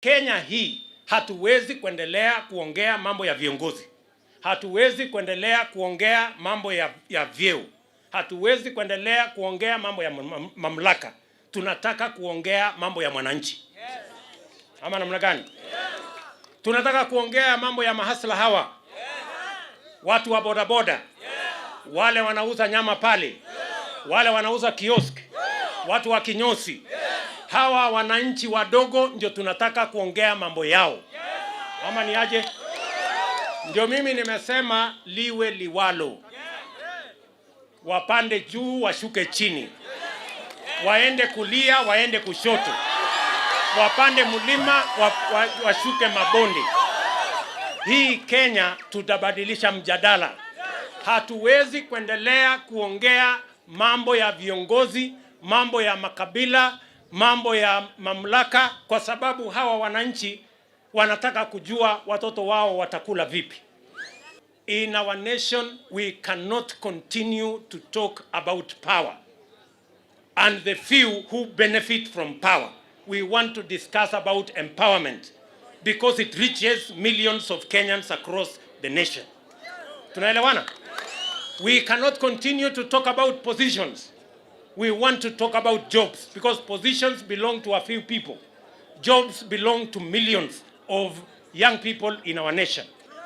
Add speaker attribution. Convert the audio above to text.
Speaker 1: Kenya hii hatuwezi kuendelea kuongea mambo ya viongozi, hatuwezi kuendelea kuongea mambo ya vyeo, hatuwezi kuendelea kuongea mambo ya mamlaka. Tunataka kuongea mambo ya mwananchi, ama namna gani? Tunataka kuongea mambo ya mahasla hawa, watu wa bodaboda, wale wanauza nyama pale, wale wanauza kiosk, watu wa kinyozi, hawa wananchi wadogo ndio tunataka kuongea mambo yao, ama ni aje? Ndio mimi nimesema liwe liwalo, wapande juu washuke chini, waende kulia waende kushoto, wapande mlima washuke mabonde. Hii Kenya tutabadilisha mjadala. Hatuwezi kuendelea kuongea mambo ya viongozi, mambo ya makabila, mambo ya mamlaka, kwa sababu hawa wananchi wanataka kujua watoto wao watakula vipi. In our nation we cannot continue to talk about power and the few who benefit from power. We want to discuss about empowerment because it reaches millions of Kenyans across the nation. Tunaelewana? We cannot continue to talk about positions. We want to talk about jobs because positions belong to a few people. Jobs belong to millions of young people in our nation.